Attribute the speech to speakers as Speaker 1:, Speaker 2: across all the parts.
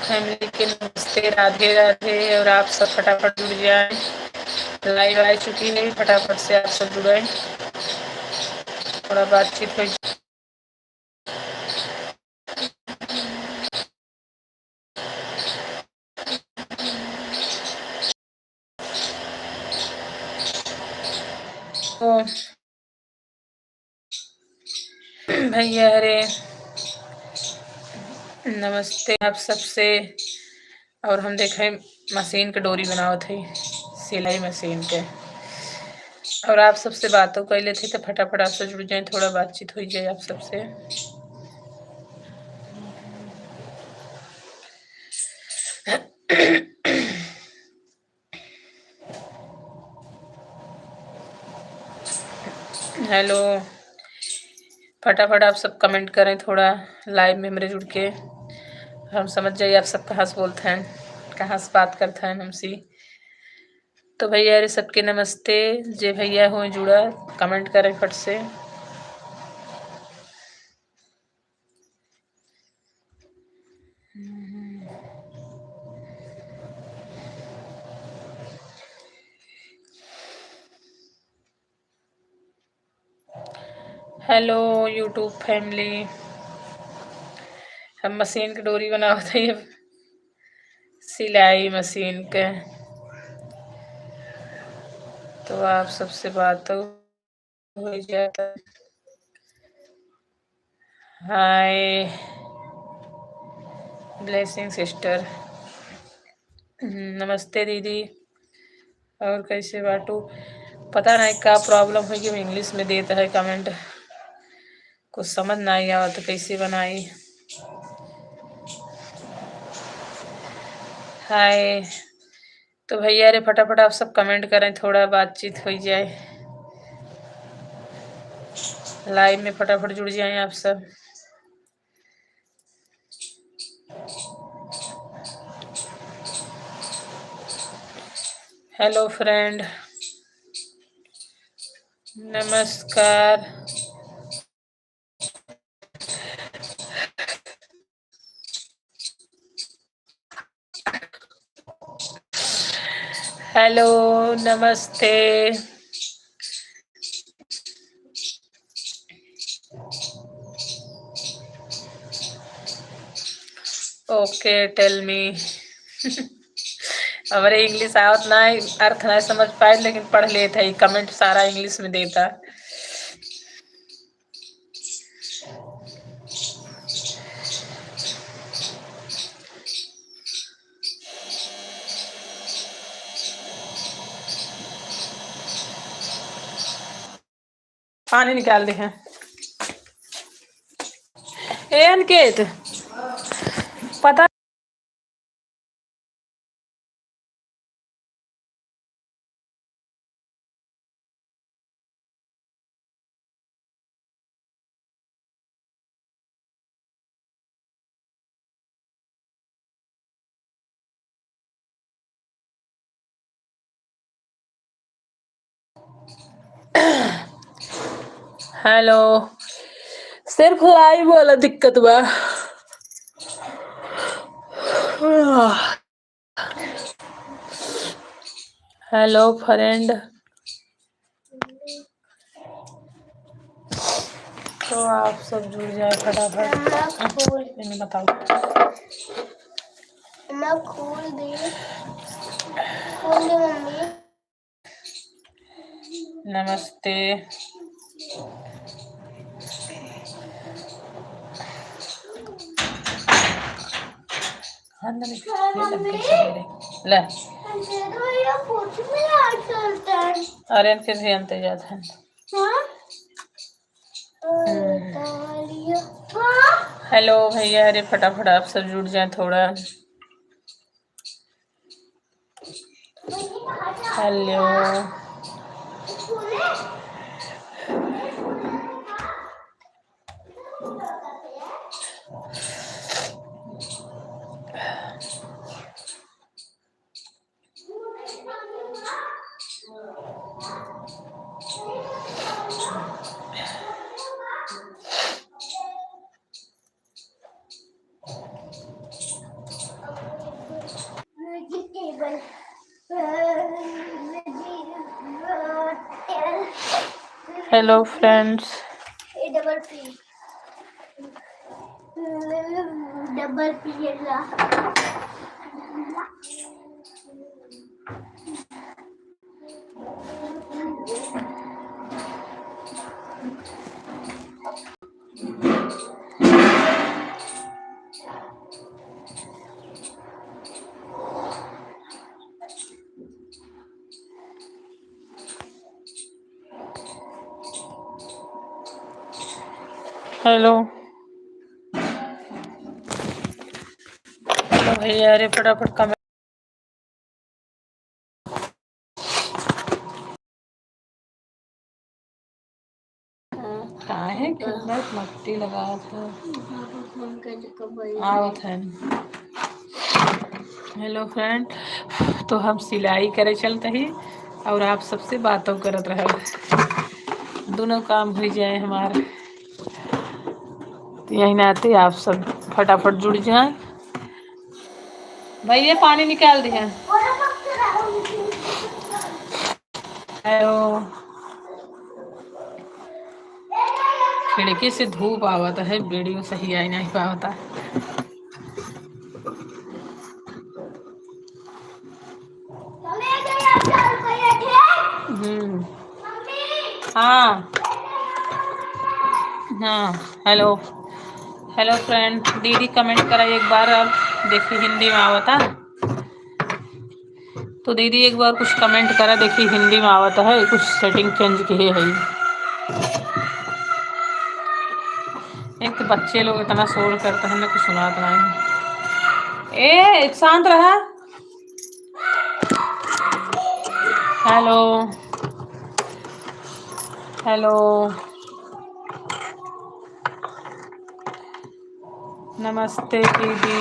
Speaker 1: Family के नमस्ते, राधे राधे। और आप सब फटाफट जुड़ जाएं, लाइव आ चुकी है, फटाफट से आप सब जुड़ें, थोड़ा बातचीत हो। तो भैया अरे नमस्ते आप सबसे। और हम देखें मशीन के डोरी बनावत है, सिलाई मशीन के। और आप सबसे बातों कर लेते तो फटाफट आपसे जुड़ जाए, थोड़ा बातचीत हो जाए आप सबसे। हेलो, फटाफट आप सब कमेंट करें, थोड़ा लाइव में मेरे जुड़ के हम समझ जाइए आप सब कहाँ से बोलते हैं, कहाँ से बात करते हैं हमसे। तो भैया अरे सबके नमस्ते, जे भैया हो जुड़ा कमेंट करें फट से। हेलो यूट्यूब फैमिली, हम मशीन के डोरी बनावत है, सिलाई मशीन के। तो आप सबसे बात हो जाता। हाय ब्लेसिंग सिस्टर, नमस्ते दीदी। और कैसे बाटू, पता नहीं क्या प्रॉब्लम है कि इंग्लिश में देता है कमेंट, कुछ समझ नहीं आया तो कैसे बनाई। हाय, तो भैया अरे फटाफट आप सब कमेंट करें, थोड़ा बातचीत हो जाए, लाइव में फटाफट जुड़ जाएं आप सब। हेलो फ्रेंड, नमस्कार। हेलो नमस्ते। ओके टेल मी हमारे इंग्लिश आवत ना, अर्थ ना समझ पाए, लेकिन पढ़ लेते है, कमेंट सारा इंग्लिश में देता। पानी निकाल दे हैं। ए अनिकेत, पता हेलो, सिर्फ लाइव वाला दिक्कत बा। हेलो फ्रेंड, तो आप सब जुड़ जाए फटाफट। मैं बताओ,
Speaker 2: खोल दे, खोल दे मम्मी।
Speaker 1: नमस्ते। ले अरे फिर भी अंत जाते हैं। हेलो भैया, अरे फटाफट आप सब जुड़ जाए थोड़ा। Hello Hello friends.
Speaker 2: A double P double P L.
Speaker 1: Hello. Hello भैया, अरे फटाफट कमेंट। काहे कितना मट्टी लगावत है।
Speaker 2: पापा फोन कर।
Speaker 1: आवत है। हेलो फ्रेंड, तो हम सिलाई करे चलते ही और आप सबसे बातों करत रह, दोनों काम हो जाए हमारे। तो यही नाते आप सब फटाफट जुड़ जाएं। भैया पानी निकाल दिया। हेलो, खिड़की से धूप आवत है, वीडियो सही आई नहीं पावता। हम्म। हाँ हाँ, हेलो हेलो फ्रेंड, दीदी कमेंट करा एक बार। अब देखिए हिंदी में आवता तो दीदी एक बार कुछ कमेंट करा, देखिए हिंदी में आवता है, कुछ सेटिंग चेंज की है। एक तो बच्चे लोग इतना शोर करते हैं ना कुछ सुनात नहीं। ए शांत रहा। हेलो हेलो, नमस्ते दीदी।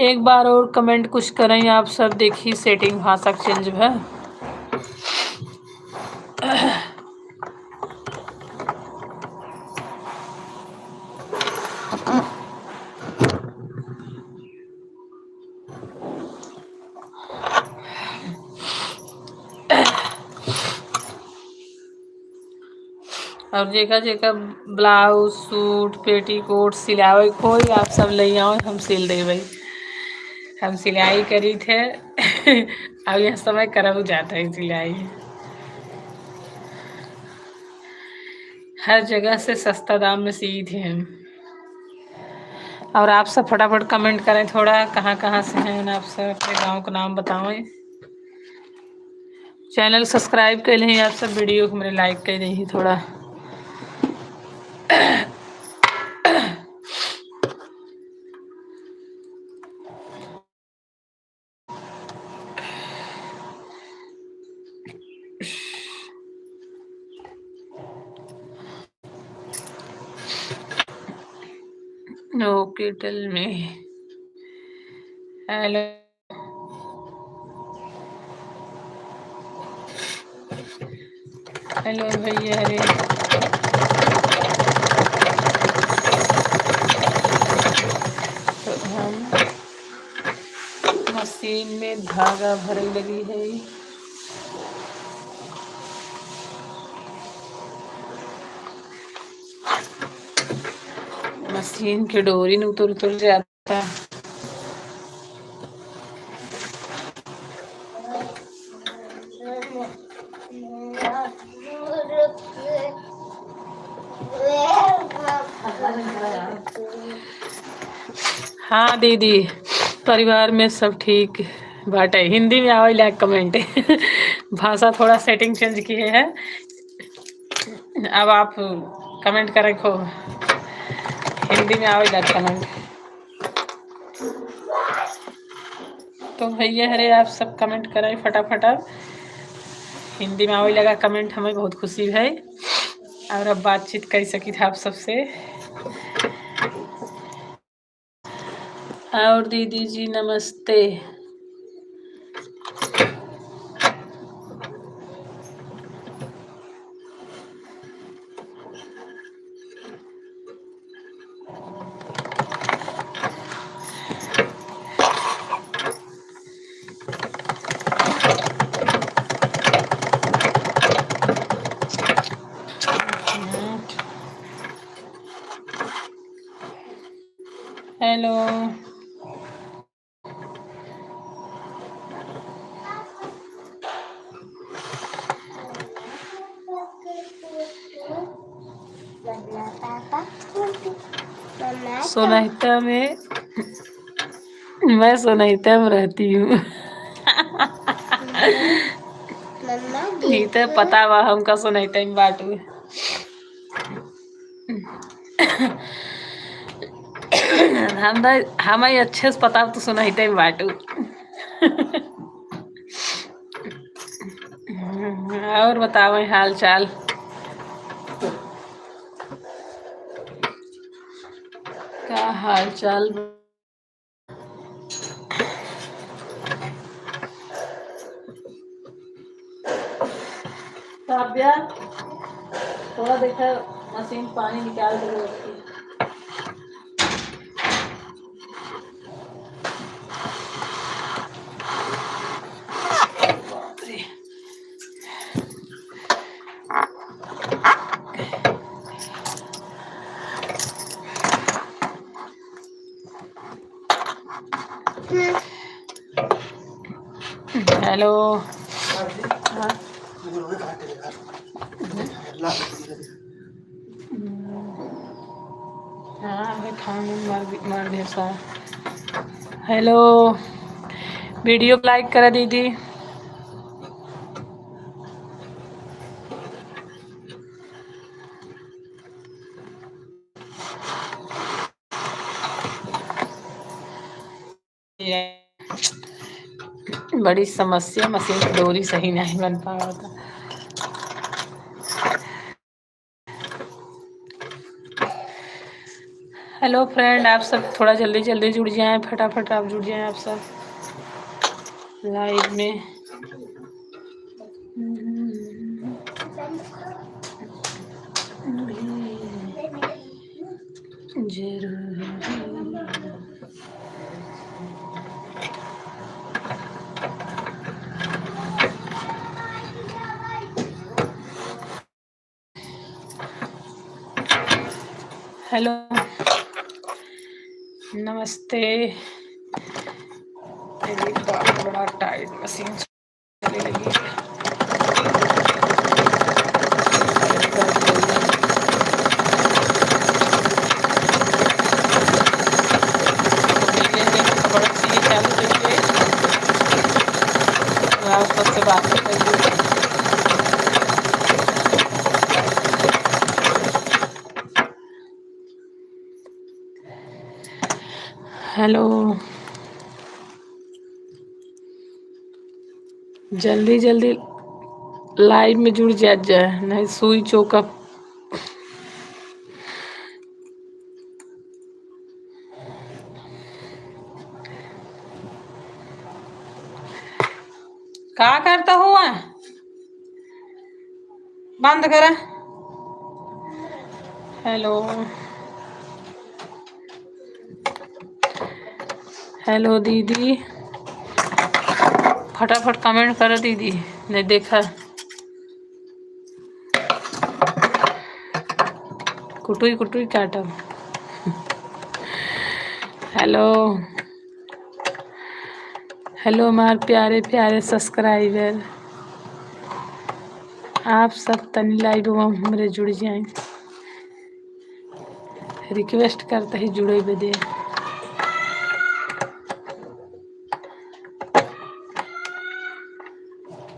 Speaker 1: एक बार और कमेंट कुछ करें आप सब। देखिए सेटिंग भाषा चेंज है। और जेका जेका ब्लाउज सूट पेटीकोट सिलावे कोई आप सब ले आओ, हम सिल देबै। हम सिलाई करी थे। अब यह समय करब जाता है सिलाई। हर जगह से सस्ता दाम में सी थे हम। और आप सब फटाफट कमेंट करें थोड़ा, कहाँ कहाँ से हैं आप सब, अपने गांव का नाम बताएं। चैनल सब्सक्राइब कर लें आप सब, वीडियो को मेरे लाइक कर दें थोड़ा। Okay, tell me. Hello hello भैया, अरे तो हम मशीन में धागा भरे लगी है। मशीन के डोरी न उतर उतर जाता। हाँ दीदी, परिवार में सब ठीक बाटे। हिंदी में आवे लाइक कमेंट। भाषा थोड़ा सेटिंग चेंज किए हैं। अब आप कमेंट करें खूब, हिंदी में आवे लाइक कमेंट। तो भैया अरे आप सब कमेंट करें फटाफट। अब हिंदी में आवे लगा कमेंट, हमें बहुत खुशी है और अब बातचीत कर सकी था आप सबसे। और दीदी जी नमस्ते। हेलो। सोनाहिता में मैं सोनाहिता में रहती हूँ। ई त पता बा हमका सोनाहिता में बाटू। हम हमें अच्छे से पता तो सोनाहिता में बाटू। और बतावें हाल चाल। का हाल चाल? काव्या थोड़ा देखा मशीन पानी निकाल दे उसकी। बाप रे। हेलो। हाँ। हाँ भाई खाने में मार मार दिया सा। हेलो, वीडियो लाइक करा दीदी। बड़ी समस्या, मशीन की डोरी सही नहीं बन पा रहा था। हेलो फ्रेंड, आप सब थोड़ा जल्दी जल्दी जुड़ जाएं, फटाफट आप जुड़ जाएं आप सब लाइव में। जरूर। हेलो, नमस्ते। अरे बाप, बड़ा टाइट मशीन चलने लगी। चालू करिए, आप सबसे बात करिए। हेलो, जल्दी जल्दी लाइव में जुड़ जाए जाए, नहीं सुई चौका। का करता हुआ बंद करा। हेलो हेलो दीदी, फटाफट कमेंट करो दीदी, नहीं देखा। कुटुई कुटुई काटो। हेलो हेलो हमारे प्यारे प्यारे सब्सक्राइबर, आप सब तनी लाइव हमरे जुड़ जाएं, रिक्वेस्ट करते ही जुड़े बदे।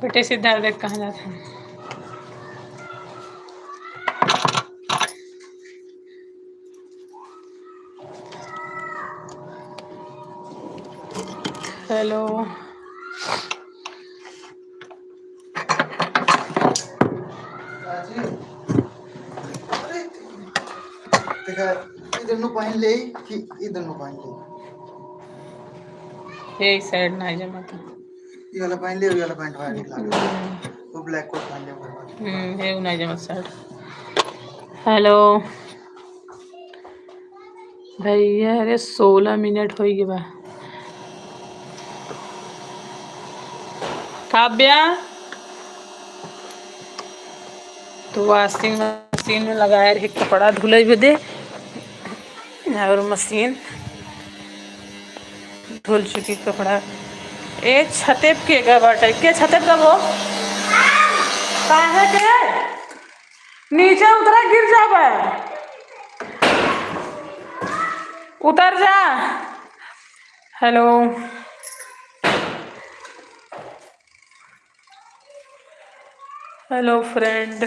Speaker 1: बेटे सिद्धार्थ देख कहाँ जाते हैं। हेलो
Speaker 3: देखा इधर नु पहन ले कि इधर नु पहन ले,
Speaker 1: ये साइड ना जमा था।
Speaker 3: ये वाला पहन ले, ये वाला पैंट बाहर निकला, वो ब्लैक कोट पहन ले।
Speaker 1: ये ना जमा साइड। हेलो भैया, अरे 16 मिनट हो गए बा। काव्या तो वॉशिंग मशीन में लगाए रहे कपड़ा धुले भी दे और मशीन धुल चुकी कपड़ा। ए छते के का बाटे के छते का वो काहे के नीचे उतरा गिर जाबे, उतर जा। हेलो हेलो फ्रेंड,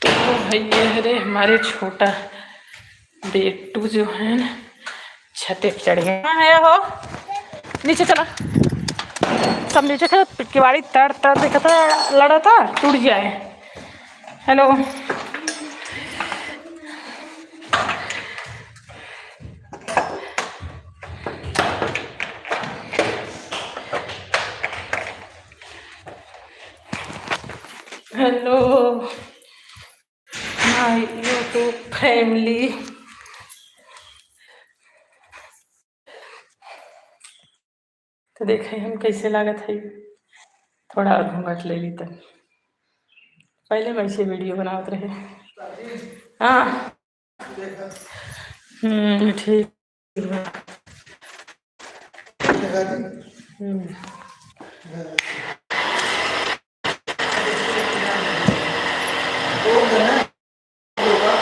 Speaker 1: तो भैया अरे हमारे छोटा बेटू जो है ना छते पे चढ़ गया है हो, नीचे चला। सब नीचे थे, किवाड़ी तड़ तड़ देखा था, लड़ा था टूट जाए। Hello hello my YouTube family. तो देखे हम कैसे लागत है, थोड़ा और घूंघट ले ली तन। पहले मैं ऐसे वीडियो बनावत रहे। हाँ ठीक बा।
Speaker 3: देखा दी।
Speaker 1: हम्म।
Speaker 3: वो करना होगा।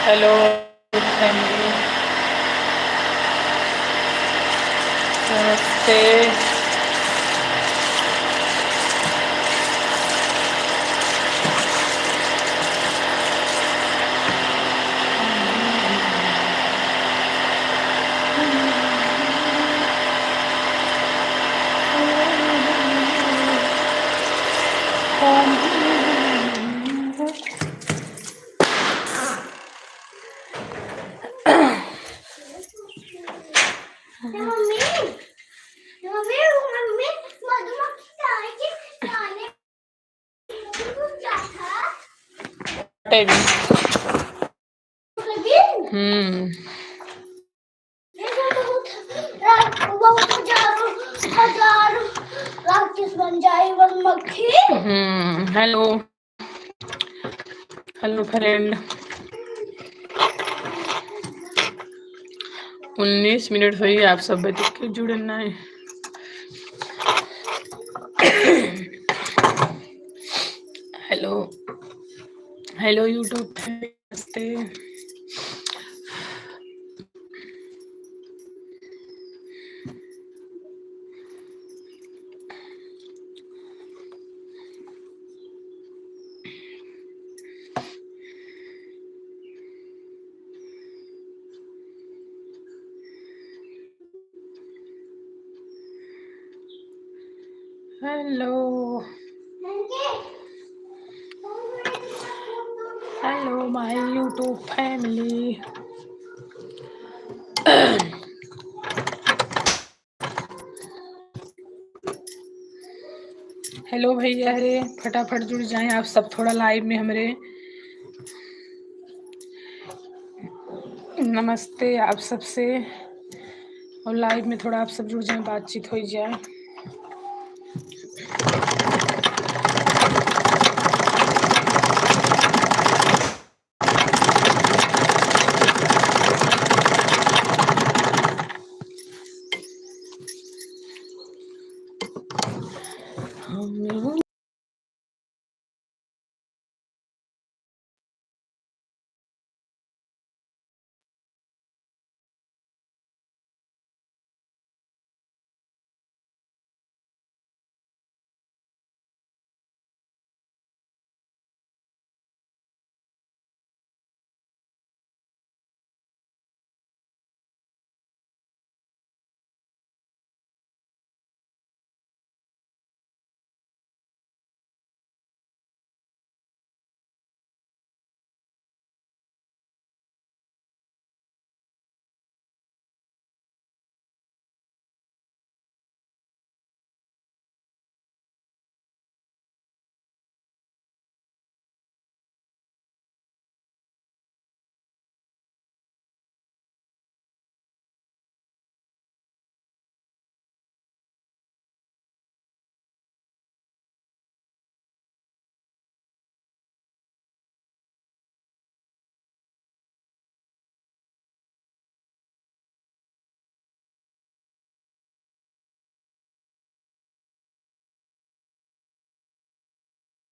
Speaker 1: हेलो फैमिली, नमस्ते।
Speaker 2: मम्मी मम्मी मम्मी, मधुमक्खी तारे के दाने क्या था?
Speaker 1: टेबल।
Speaker 2: कभी बहुत हजारों हजारों राक्षस बन जाए मधुमक्खी।
Speaker 1: हेलो हेलो फ्रेंड, 19 मिनट हुई, आप सब के जुड़ना है। हेलो हेलो यूट्यूब, नमस्ते। Hello hello my YouTube family. Hello भैया, अरे फटाफट जुड़ जाएं आप सब थोड़ा लाइव में हमरे। नमस्ते आप सबसे, और लाइव में थोड़ा आप सब जुड़ जाएं, बातचीत हो जाए।